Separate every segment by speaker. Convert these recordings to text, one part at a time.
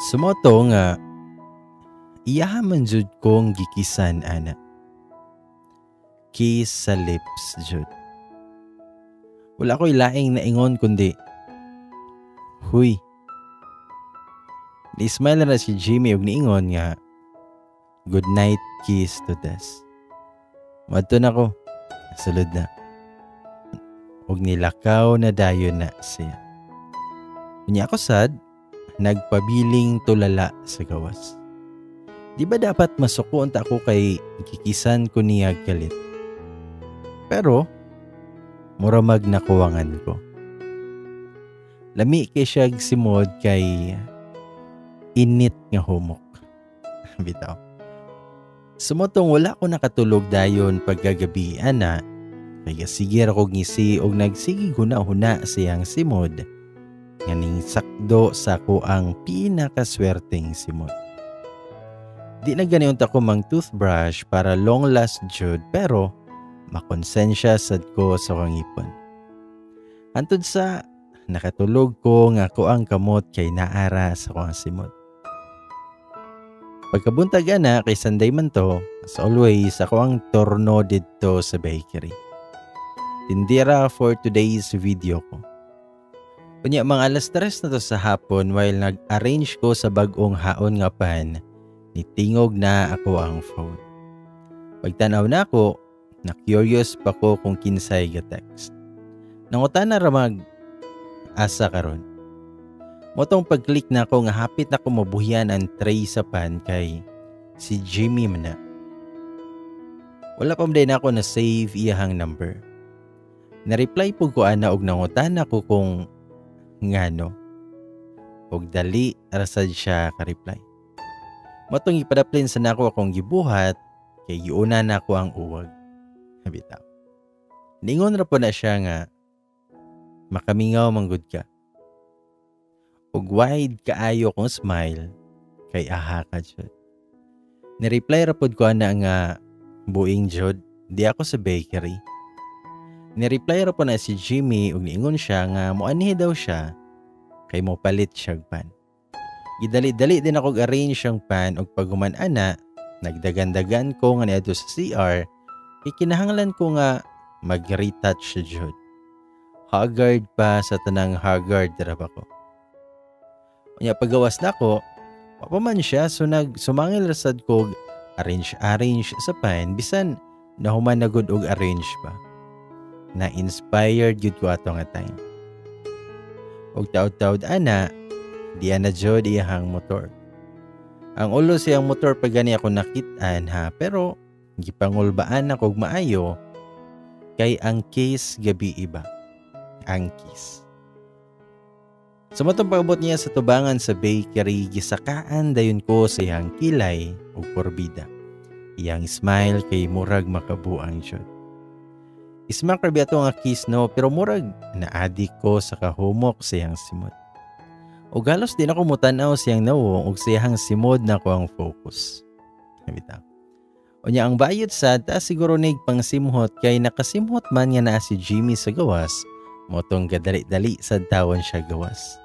Speaker 1: Sumoto nga iyaha man jud kong gikisan ana. Kiss sa lips jud. Wala ko'y laing naingon kundi, "Huy." Ni-smile na si Jimmy ug niingon nga, "Good night kiss to this." Madto na ko, sulod na. Ug nilakaw na dayon na siya. Unya ako sad, nagpabiling tulala sa gawas. Di ba dapat masuko unta ako kay gikisan ko niya kalit? Pero, muramag nakuwangan ko. Lami kay siyag simod kay init nga humok. Bitaw. Sumotong wala ko nakatulog dayon pagkagabi ana, kay sige ra kog ngisi og nagsige huna-huna siyang simod nga ning sakdo sa ko ang pinakaswerteng simod. Di na gani unta ko mang toothbrush para long last jud, pero makonsensya sad ko sa akong ngipon. Hantod sa nakatulog ko nga ako ang kamot kay naara sa akong simod. Pagkabuntag ana kay Sunday man to, as always ako ang torno didto sa bakery. Tindira for today's video ko. Unya mga 3:00 na to sa hapon, while nag-arrange ko sa bag-ong haon nga pan, nitingog na ako ang phone. Pagtanaw na ako, na-curious pa ko kung kinsay ga-text. Nangutana ra mag asa karon. Motong pag-click na ako nga hapit na ko mabuhian ang tray sa pan kay si Jimmy man na. Wala pa man ako na save iyahang number. Na-reply po ko ana og nangutana ko kung ngano. Og dali rasad siya ka-reply. Motong ipadaplin sa nako akong gibuhat kay giuna na ako ang uwag. Bitaw. Ningon ra po na siya nga makamingaw manggod ka. Ug wide kaayo kong smile kay aha ka jud. Ni-reply ra pod ko ana nga buing jud, di ako sa bakery. Ni-reply ra po na si Jimmy ug niingon siya nga moanhi daw siya kay mopalit siyag pan. Gidali-dali din ako arrange ang pan ug paghuman ana, nagdagan-dagan ko nga niadto sa CR kay kinahanglan ko nga mag-retouch jud. Haggard pa sa tanang haggard ra ba ko. Unya pagawas nako, wa pa man siya, so nagsumangil ra sad kog arrange-arrange sa pan bisan nahuman na gud og arrange pa. Na-inspired gyud ko ato nga time. Og taud-taud ana, diya na jud iyahang motor. Ang ulo siyang motor pa gani ako nakit-an ha, pero gipangulbaan ako og maayo kay ang case gabi iba. Ang kiss. Sa matong pag-abot niya sa tubangan sa bakery, gisakaan dayon ko sa iyang kilay ug porbida. Iyang smile kay murag makabuang jud. Ismak ra biya ato nga kiss no, pero murag naadik ko sa kahumok sa iyang simod. Ug halos di na ko mutan-aw siyang nawong ug sa iyang simod na ko ang focus. Bitaw. Unya ang bayot sad ta siguro nig pangsimhot kay nakasimhot man nga naa si Jimmy sa gawas, motong gadali-dali sad tawon siya gawas.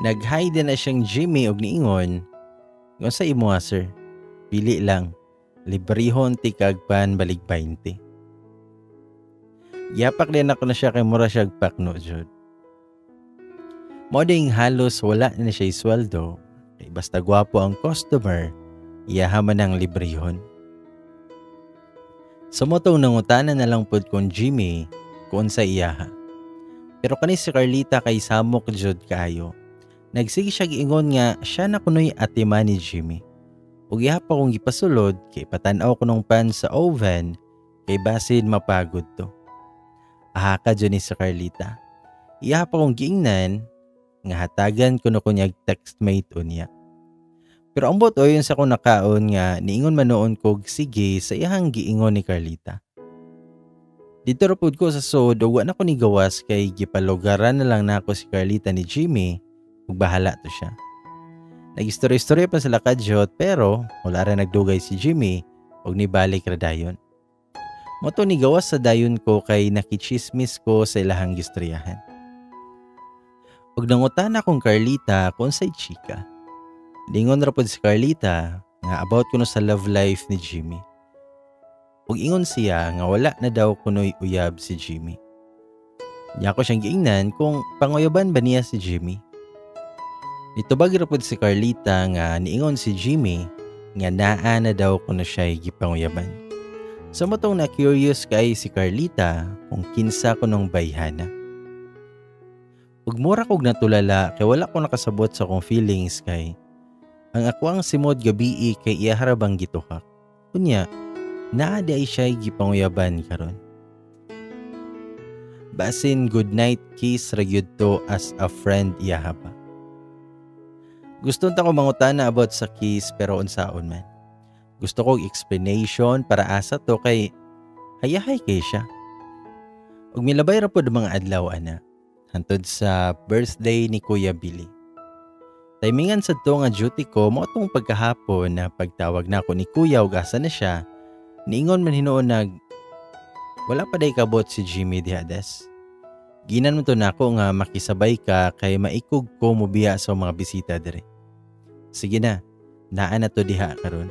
Speaker 1: Nag-hi din na siyang Jimmy og niingon, "Kung sa imo ha, sir, pili lang, librehon tikag pan balig 20." Yapak din ako na siya kay mura siya pakno jud. Mao ding halos wala na siya isweldo, kay basta gwapo ang customer, iyaha man ang librehon. Sa motong nangutana na lang pod kong Jimmy kung sa iyaha. Pero kani si Carlita kay samok jud kaayo. Nagsige siya giingon nga siya na kunoy atiman ni Jimmy. Ug iha pa kong gipasulod kay patan-aw ko nung pan sa oven kay basin mapagod to. Aha ka jud ni si Carlita. Iha pa kong giingnan nga hatagan ko na kunyag textmate unya. Pero ambot o yun sa kong nakaon nga niingon man noon kog sige sa iyahang giingon ni Carlita. Dito ra pud ko sa sod ug wa na ko ni gawas kay gipalugaran na lang nako si Carlita ni Jimmy ug bahala to siya. Nag-istorya-istorya pa sila kadyot pero wala ra nagdugay si Jimmy ug nibalik ra dayon. Moto ni gawas sa dayon ko kay nakichismis ko sa ilahang gistoryahan. Ug nangutana kong Carlita kung unsay chika. Ningon ra pod si Carlita nga about kuno sa love life ni Jimmy. Ug ingon siya nga wala na daw kunoy uyab si Jimmy. Nya ako siyang giingnan kung panguyaban ba niya si Jimmy. Nitubag ra pod si Carlita nga niingon si Jimmy nga naa na daw kuno siya gipanguyaban. Sa so, motong na curious kay si Carlita kung kinsa kunong bayhana. Ug mura kog natulala kay wala ko nakasabot sa akong feelings kay ang ako ang simod gabii kay iya bang gituhak. Unya, naa di ay siya gipanguyaban karon. Basin good night kiss ra gyud to as a friend iyaha pa. Gusto ta ko mangutana about sa kiss pero unsaon man. Gusto kog explanation para asa to kay hayahay kay siya. Ug milabay ra pod mga adlaw ana hantod sa birthday ni Kuya Billy. Timingan sa to nga duty ko mo atong pagkahapon na pagtawag na ako ni Kuya ug asa na siya, niingon man hinuon nag wala pa day kabot si Jimmy diha des. Ginan mo to nako nga makisabay ka kay maikog ko mobiya sa mga bisita dire. Sige na, naa na to diha karon.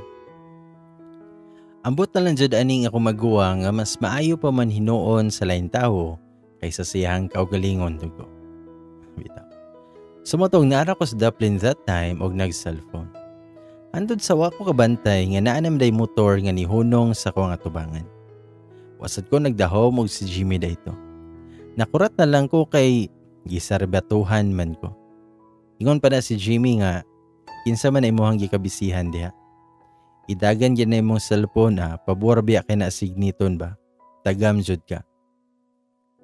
Speaker 1: Ambot na lang jud aning ako maguwa nga mas maayo pa man hinuon sa lain tawo kaysa siyang kaugalingon dugo. Bitaw. Sumotong naara ko sa Dublin that time og nag-cellphone. Andod sa wako kabantay nga naanam day motor nga nihunong sa kuang atubangan. Wasad ko nagdahom og si Jimmy dayto. Nakurat na lang ko kay gisarbatuhan man ko. Ingon pa na si Jimmy nga kinsa man imong gikabisihan diha. Idagan gyud na imong cellphone ah, pabor biya kay na signiton ba. Tagam jud ka.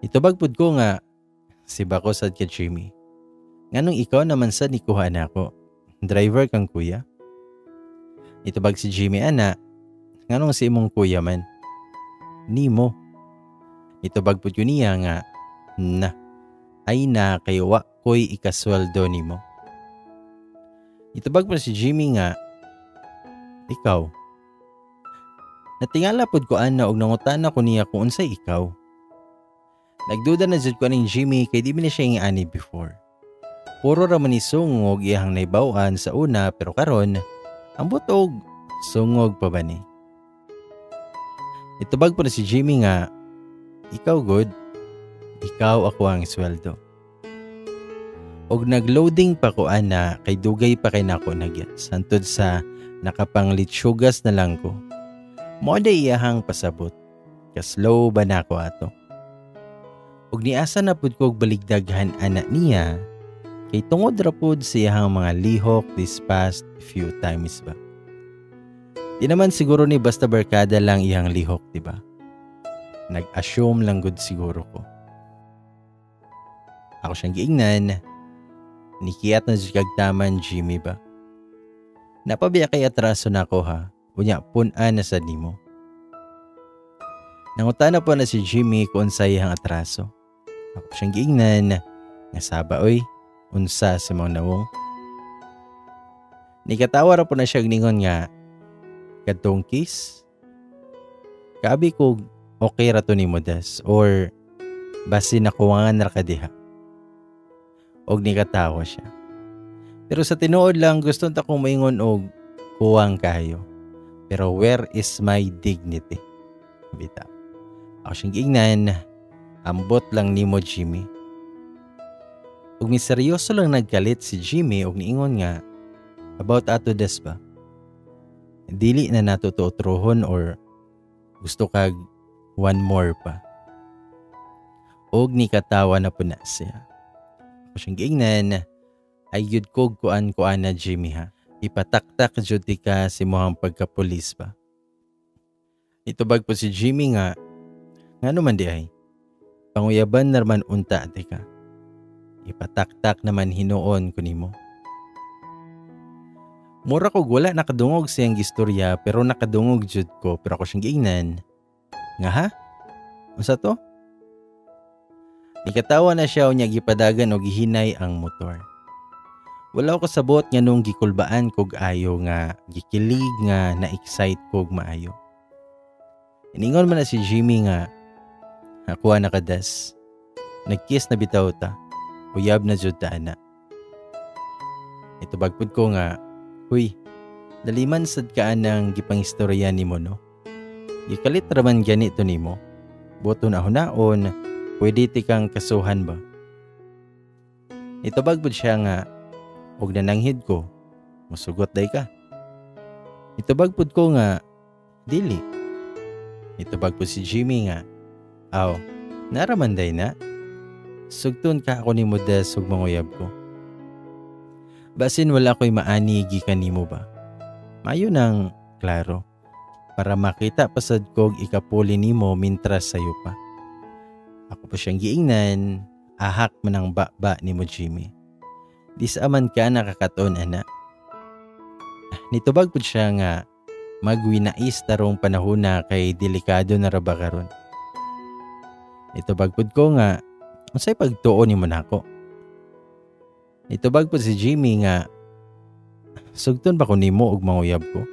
Speaker 1: Itubag pud ko nga si bako sad ka Jimmy. Nganong ikaw naman sad nikuha na ako. Driver kang kuya. Itubag si Jimmy ana, nganong si imong kuya man. Nimo. Itubag pud ko niya nga na ay na kay wa ko'y ikasweldo nimo. Itubag pa si Jimmy nga ikaw. Natingala pud ko ana og nangutana ko niya kung unsay ikaw. Nagduda na jud ko aning Jimmy kay di man siya ani before. Puro ra man ni sungog iyang naibaw-an sa una pero karon ambot og sungog pa ba ni. Itubag po na si Jimmy nga ikaw good, ikaw ako ang sweldo. Og nagloading pa ko ana kay dugay pa kay nako nagyas hantod sa nakapanglitsugas na lang ko. Mo day iyahang pasabot. Kaslow ba nako ato? Og niasa na pud ko og baligdaghan ana niya kay tungod ra pud sa iyahang mga lihok this past few times ba. Di naman siguro ni basta barkada lang iyang lihok, di ba? Nag-assume lang gud siguro ko. Ako siyang giingnan, nikiyat na jud kag taman Jimmy ba. Napabiya kay atraso na ako ha, unya pun-an na sad nimo. Nangutana po na si Jimmy kung unsay iyang atraso. Ako siyang giingnan, nga saba oy, unsa sa mga nawong. Nikatawa ra po na siya ningon nga, kadtong kiss. Kaabi ko okay ra to nimo des or basi nakuwangan ra ka diha. Og nikatawa siya. Pero sa tinuod lang gusto ta kong maingon og kuwang kayo. Pero where is my dignity? Bitaw. Ako siyang giingnan, ambot lang nimo Jimmy. Ug miseryoso lang nagkalit si Jimmy ug niingon nga about ato des ba? Dili na nato to otruhon or gusto kag one more pa. Og nikatawa na po na siya. Ako siyang giingnan, ay yun kog kuan-kuan na Jimmy ha. Ipataktak jud ka si mohang pagkapulis ba. Itubag po si Jimmy nga, ngano man di ay, panguyaban na man unta di ka. Ipataktak naman hinuon ko nimo. Mura kog wala nakadungog siyang gistorya pero nakadungog jud ko pero ako siyang giingnan. Nga ha? Unsa to? Nikatawa na siya unya gipadagan og gihinay ang motor. Wala ko sabot nga nung gikulbaan kog ayo nga gikilig nga na-excite kog maayo. Iningon man na si Jimmy nga nakuha na kadas. Nagkiss na bitaw ta. Uyab na jud ta ana. Itubag pud ko nga, "Huy, daliman sad ka anang gipangistorya nimo, no? Gikalit raman ganito nimo. Buto na hunaon, pwede ti kang kasuhan ba?" Itubag pud siya nga, "Og nananghid ko, musugot day ka?" Itubag pud ko nga, "Dili." Itubag pud si Jimmy nga, "Aw, naraman day na. Sugton ka ako nimo des ug manguyab ko. Basin wala ko'y maani gikan nimo ba? Mayo nang klaro. Para makita pasad kog ikapuli nimo mintras sayo pa." Ako pa siyang giingnan, "Ahak man ang baba nimo, Jimmy. Di sa aman ka nakakatuon ana." Nitubag pud siya nga magwinais tarong panahon na kay delikado na ra ba karon. Nitubag pud ko nga, "Unsay pagtuo nimo nako?" Nitubag pud si Jimmy nga, "Sugton ba ko nimo og manguyab ko?"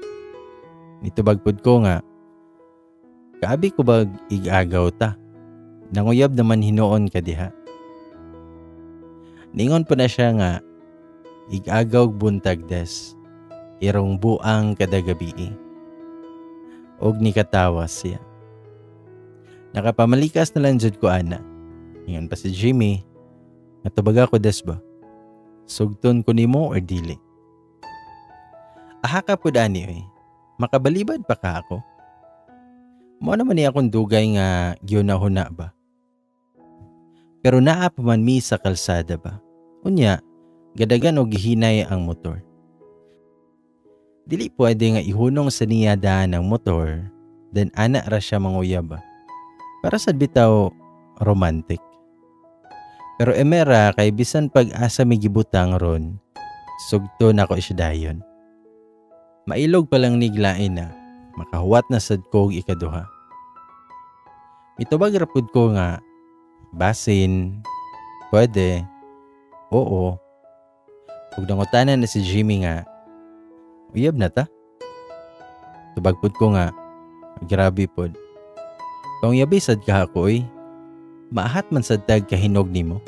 Speaker 1: Nitubag pud ko nga, "Kaabi ko bag igagaw ta? Nanguyab naman hinuon ka diha." Ningon po na siya nga, "Igagaw buntag des, irong buang kada gabi." Og nikatawa siya. Nakapamalikas na lang jud ko ana. Ingon pa si Jimmy, "Natubag ako des ba? Sugton ko nimo or dili?" Aha ka pud ani oy. Makabalibad pa ka ako. Mo naman ni akong dugay nga gihuna-huna ba. Pero naa pa man mi sa kalsada ba. Unya, gadagan og gihinay ang motor. Dili pwede nga ihunong sa niya daan ang motor, then ana ra siya manguyab ba. Para sad bitaw romantic. Pero emera kay bisan pag-asa mi gibutang ron, sugto nako siya dayon. Mailog pa lang niglain na, makahuwat na sad kog ikaduha. Mitubag ra pud ko nga, basin, pwede, oo. Ug nangutana na si Jimmy nga, "Uyab na ta?" Tubag pud ko nga, "Grabe pod. Pangyabi sad ka ako oy. Maahat man sad tag kahinog nimo."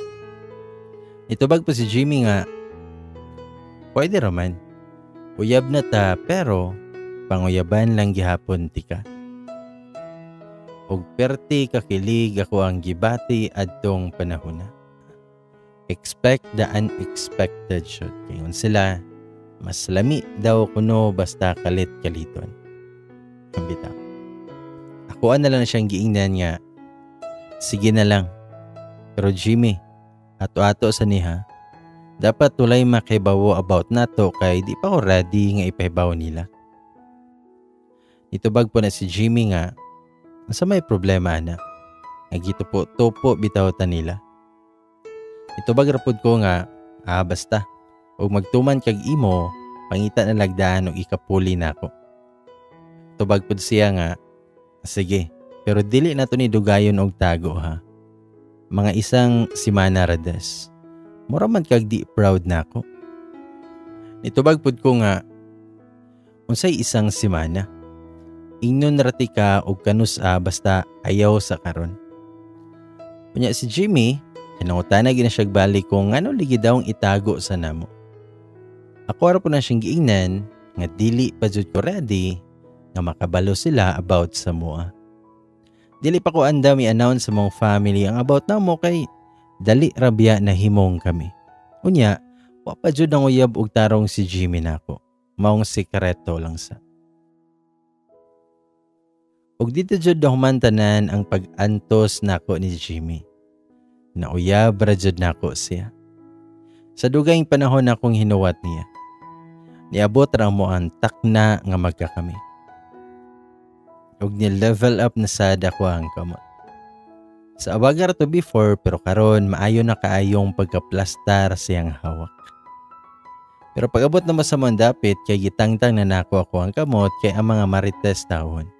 Speaker 1: Itubag po si Jimmy nga, "Pwede raman. Uyab na ta pero panguyaban lang gihapon tika." Og perti kakilig ako ang gibati adtong panahon na. Expect the unexpected shoot. Kayon sila, mas lami daw kuno basta kalit-kaliton. Bitaw. Ako na lang siyang giingnan nga, "Sige na lang. Pero Jimmy, ato-ato sa niha, dapat walay makibawo about nato kay di pa ko ready nga ipahibaw nila." Itubag po na si Jimmy nga, "Sa may problema ana, nagitupo-tupo bitaw ta nila." Itubag ra pud ko nga, "Ah, basta, og magtuman kag imo, pangita na lagdaan og ikapuli nako." Tubag pud siya nga, "Sige, pero dili na to ni dugayon og tago ha. Mga isang simana rades. Mura man kag di proud nako." Nitubag pud ko nga, "Unsay isang simana? Ingnon ra ti ka og kanus-a basta ayaw sa karon." Unya si Jimmy, kinangutana gina siya balik kung ngano ligi daw ang itago sa namo. Ako ra po na siyang giingnan nga dili pa jud ko ready nga makabalo sila about sa mua. Dili pa ko andam i-announce sa mong family ang about namo kay dali rabya na himong kami. Unya, wa pa jud ang uyab og tarong si Jimmy nako. Maong sikreto lang sa. Ug dito jud nahuman tanan ang pag-antos nako ni Jimmy. Nauyab ra jud nako siya. Sa dugayng panahon akong hinuwat niya. Niabot ra mo ang takna nga magkakami. Ug ni-level up na sad ako ang kamot. Sa awagar to before pero karon maayo na kaayong pagkaplastar siyang hawak. Pero pag-abot na sa dapit kay gitangtang na nako ako ang kamot kay ang mga marites tawon.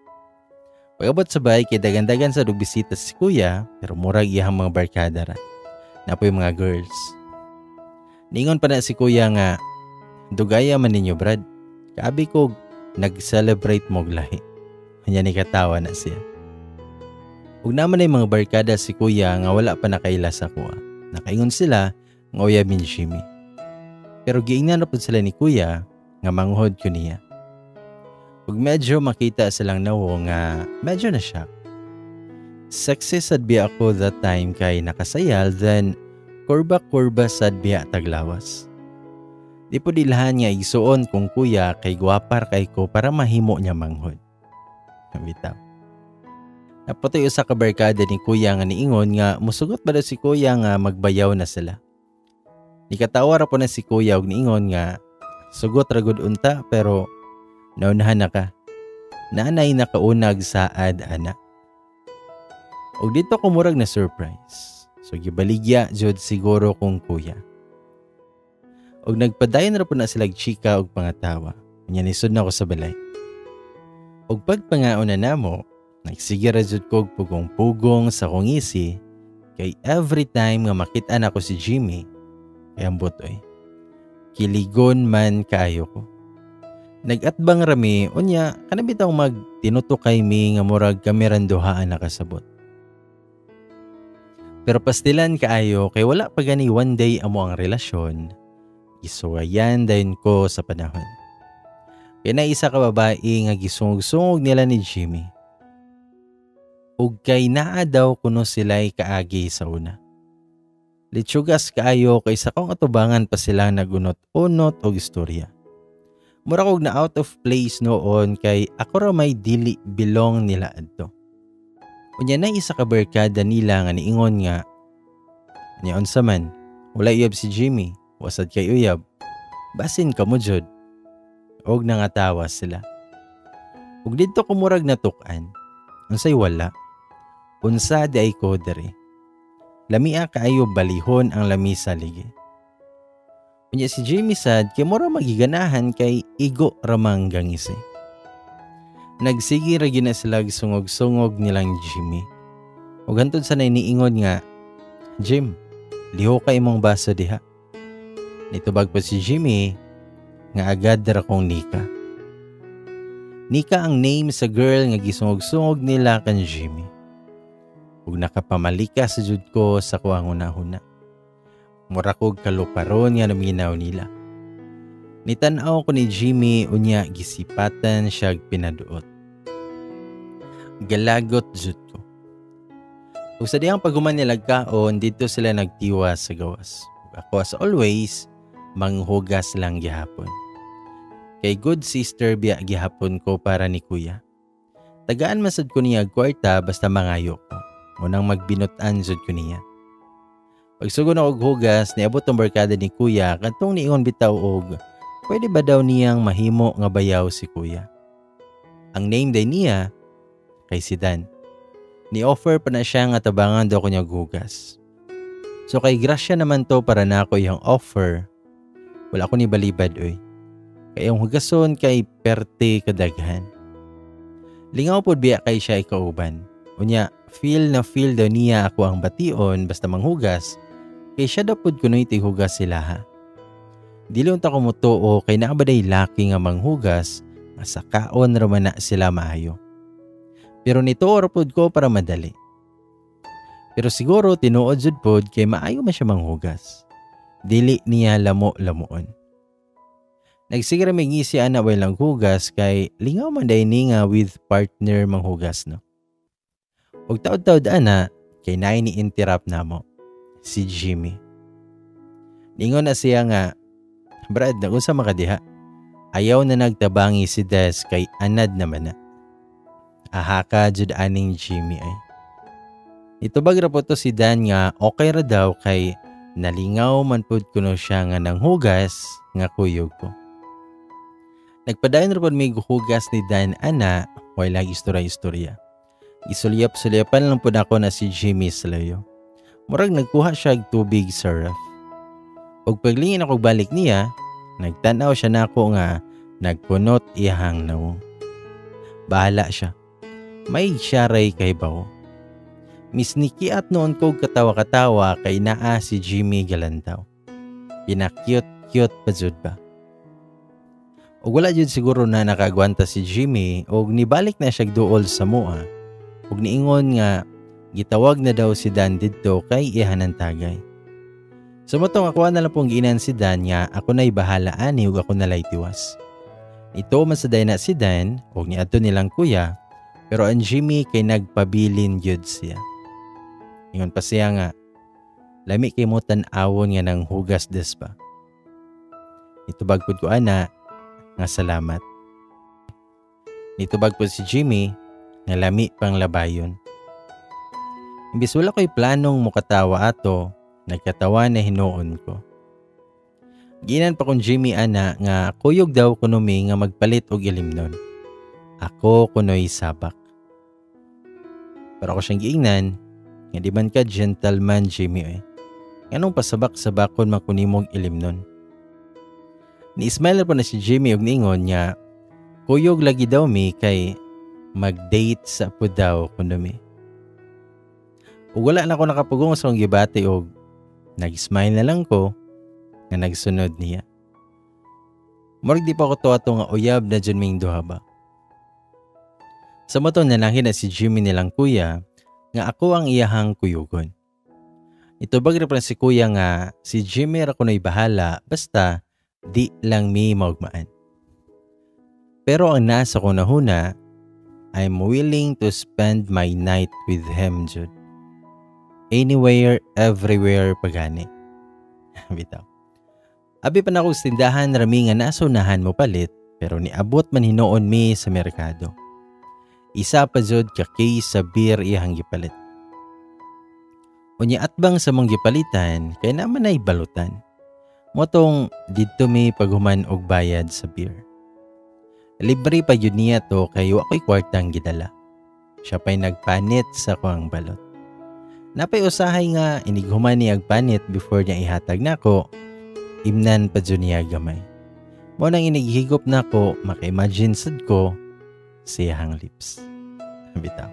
Speaker 1: Pag-abot sa bahay kay dagan-dagan sa bisita si kuya pero murag iyang mga barkada ra. Napoy mga girls. Ningon pa na si kuya nga, "Dugaya man ninyo, Brad. Kaabi ko nag-celebrate mog lahi." Kanya ni katawa na siya. Ug naman ay mga barkada si kuya nga wala pa nakaila sa kuha. Nakaingon sila nga uyab ni Jimmy. Pero giingnan ra pud sila ni kuya nga manghod ko niya. Ug medyo makita silang nawo nga medyo na shock. Sexy sad biya ako that time kay nakasayal, then kurba-kurba sad biya taglawas. Di po dilhan nga igsuon kong kuya kay gwapar kay ko para mahimo niya manghod. Bitaw. Napatoy usa ka barkada ni kuya nga niingon nga musugot ba daw si kuya nga magbayaw na sila. Nikatawa ra po na si kuya og niingon nga sugot ra gud unta pero naunahan na ka. Naanay nakaunag saad ana. Og dito ko murag na surprise. So gibaligya jud siguro kong kuya. Og nagpadayon ra po na sila chika og pangatawa. Unya nisud na ko sa balay. Og pagpangaon na namo, nagsige ra jud ko og pugong-pugong sa kong isi kay every time nga makita nako si Jimmy, kay ambot oy. Kiligon man kaayo ko. Nag-atbang rami, unya kana bitaw magtinutukay mi nga murag kami randuhaan nakasabot. Pero pastilan kaayo kay wala pa gani one day amo ang relasyon. Gisuwayan dayon ko sa panahon. Kay na isa ka babae nga gisungog-sungog nila ni Jimmy. Ug kay naa daw kuno sila'y kaagi sa una. Litsugas kaayo kay sa kong atubangan pa sila nagunot-unot og istorya. Mura kog na out of place noon kay ako ra may dili belong nila adto. Unya na isa ka barkada nila nga niingon nga, "Nya unsa man, wala uyab si Jimmy, wasad kay uyab, basin ka mo jud." Og nangatawa sila. Ug didto ko murag natuk-an. Unsay wala? Unsa di ay ko diri? Lamia kaayo balihon ang lamisa ligi. Unya si Jimmy sad kay mura magiganahan kay igo ramang gangisi. Nagsige ra gyud na sila sungog-sungog nilang Jimmy. Ug hantod sa niingon nga, "Jim, liho ka imong baso diha." Nitubag pa si Jimmy nga agad ra kong Nika. Nika ang name sa girl nga gisungog-sungog nila kan Jimmy. Ug nakapamalika sa jud ko sa kuang hunahuna. Mura kog kaluparon nga naminaw nila. Nitan-aw ko ni Jimmy unya gisipatan siyag pinaduot. Galagot jud ko. Ug sa dihang paghuman nila kaon, didto sila nagtiwa sa gawas. Ug ako as always, manghugas lang gihapon. Kay good sister biya gihapon ko para ni kuya. Tagaan man sad ko niya kwarta basta mangayo ko. Unang magbinutan jud ko niya. Pagsugod na og hugas, niabot ang barkada ni kuya kadtong niingon bitaw og pwede ba daw niyang mahimo nga bayaw si kuya. Ang name day niya kay si Dan. Ni-offer pa na siya nga tabangan daw ko niya hugas. So kay grasya naman to para nako iyang offer. Wala ko ni balibad oy. Kay ang hugason kay perte kadaghan. Lingaw pod biya kay siya ikauban. Unya, feel na feel daw niya ako ang bation basta manghugas. Kay siya daw pod kunoy tighugas sila ha. Dili unta ko mutuo kay naa ba day laki nga manghugas nga sa kaon ra man na sila maayo. Pero nituo ra pod ko para madali. Pero siguro tinuod jud pod kay maayo man siya manghugas. Dili niya lamo-lamuon. Nagsige ra may ngisi ana way lang hugas kay lingaw man day ni nga with partner manghugas no. Ug taod-taod ana kay naay ni interrupt namo si Jimmy. Ningon na siya nga, "Brad, nagunsa makadiha? Ayaw na nagtabangi si Des kay anad naman na." Ahaka jud aning Jimmy ay. Nitubag ra po to si Dan nga okay ra daw kay nalingaw man pud kuno siya nga nanghugas nga kuyog ko. Nagpadayon ra pud may guhugas ni Dan ana way lagi istorya-istorya. Gisulyap-sulyapan lang pud ako na si Jimmy sa layo. Murag nagkuha siya og tubig sa ref. Ug paglingin ako balik niya, nagtan-aw siya nako nga nagkunot iyahang nawong. Bahala siya. May siya ray kay bawo. Miss Nikki at noon ko katawa-katawa kay naa si Jimmy galantaw. Pina-cute-cute pa jud ba. Ug wala jud siguro na nakagwanta si Jimmy og nibalik na siya duol sa mua. Ug niingon nga gitawag na daw si Dan didto kay ihanan tagay. So mao tong ako na lang pong giingnan si Dan nga ako na'y bahala ani ug ako nalay tiwas. Ito man sa na si Dan ug niadto nilang kuya, pero ang Jimmy kay nagpabilin gyud siya. Ingon pa siya nga, "Lami kay mo tan-awon nga nang hugas des ba." Nitubag pud ko ana nga salamat. Nitubag pud si Jimmy nga lami pang labayon. Imbis wala ko'y planong mukatawa ato, nagkatawa na hinuon ko. Giingnan pa kong Jimmy ana nga kuyog daw kuno mi nga magpalit og ilimnon. Ako kuno'y sabak. Pero ako siyang giingnan nga di man ka gentleman, Jimmy, eh. Nganong pasabak-sabakon man ko nimog ilimnon? Ni-smile pa na si Jimmy og niingon nga kuyog lagi daw mi kay mag-date sa pud daw kuno mi. Ug wala na ko nakapugong sa akong gibati og nag-smile na lang ko nga nagsunod niya. Murag di pa ko tuwa nga uyab na dyan ming duha ba. Sa mao to nanangin na si Jimmy nilang kuya nga ako ang iyahang kuyugon. Itubag ra pa si kuya nga si Jimmy ra kuno'y bahala basta di lang mi maugmaan. Pero ang nasa ko nahuna, I'm willing to spend my night with him, jud. Anywhere, everywhere pagani. Bitaw. Abi pa na akong tindahan rami nga nasunahan mo palit, pero niabot man hinuon mi sa merkado. Isa pa jud ka case sa beer iyang gipalit. Unya atbang sa mong gipalitan kay naman ay balutan. Mao tong didto mi paghuman og bayad sa beer. Libre pa yun niya to kay wa ko'y kwartang gidala. Siya pa'y nagpanit sa kuang balot. Napay usahay nga inighuman niya ang panit before niya ihatag nako, imnan pa jud niya gamay. Mao nang inighigop nako, maka-imagine sad ko siyahang lips. Bitaw.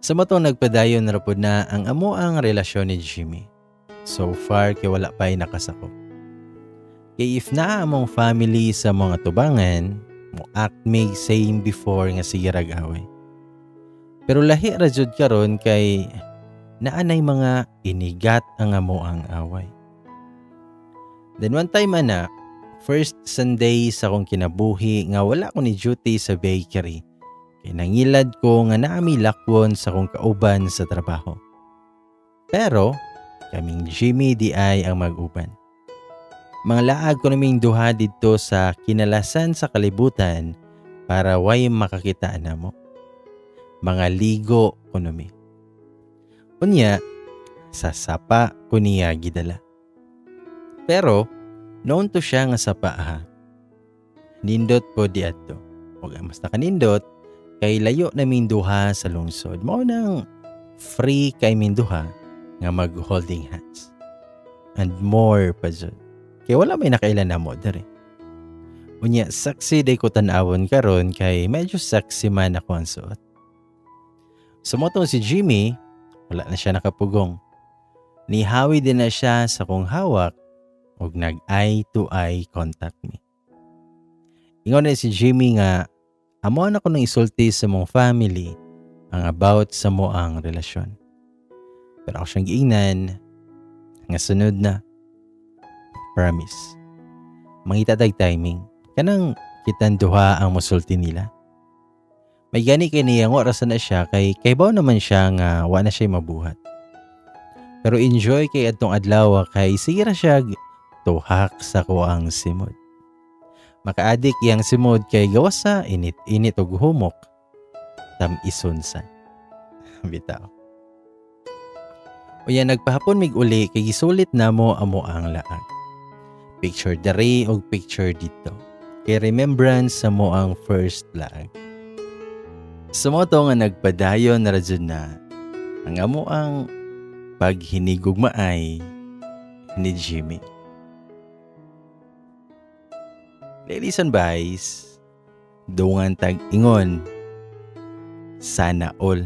Speaker 1: Sa mao to nagpadayon na pud na ang amo ang relasyon ni Jimmy. So far kay wala pa'y nakasakop. Kay if naa among family sa mga tubangan, mo act mig same before nga sige rag away. Pero lahi ra jud karon kay naanay mga inigat ang amo ang away. Then one time ana, first Sunday sa akong kinabuhi nga wala ko ni duty sa bakery. Kay nangilad ko nga naami lakwon sa akong kauban sa trabaho. Pero kaming Jimmy di ay ang mag-uban. Mga laag ko naming duha didto sa kinalasan sa kalibutan para way makakita namo. Mga ligo ko nami. Unya, sa sapa ko niya gidala. Pero, known to siya nga sapa ha. Nindot po di adto. Ug ang mas nakanindot, kay layo na duha sa lungsod. Mao nang free kay duha nga mag-holding hands. And more pa jud. Kay wala may nakailan na mo diri. Unya, sexy day ko tan-awon karon kay medyo sexy man ako ang suot. Sumotong si Jimmy, wala na siya nakapugong. Nihawi din na siya sa kong hawak ug nag eye to eye contact me. Ingon na si Jimmy nga amo na ko nang isulti sa mong family ang about sa mo ang relasyon. Pero ako siyang giingnan nga sunod na. Promise. Mangita tag timing. Kanang kitan duha ang musulti nila. May gani kay niya nga rasa na siya kay kaybaw naman siya nga wa na siya mabuhat. Pero enjoy kay adtong adlaw kay sige ra siya tuhak sa kuang simod. Makaadik iyang simod kay gawas sa init-init og humok tam-ison sa. Bitaw. Unya nagpahapon mig uli kay gisulit namo amo ang laag. Picture diri og picture dito. Kay remembrance sa mo ang first laag. Sa mao to nga nagpadayon na ra jud na ang amo ang paghinigugmaay ni Jimmy. Ladies and boys, dungan tag ingon, sana all.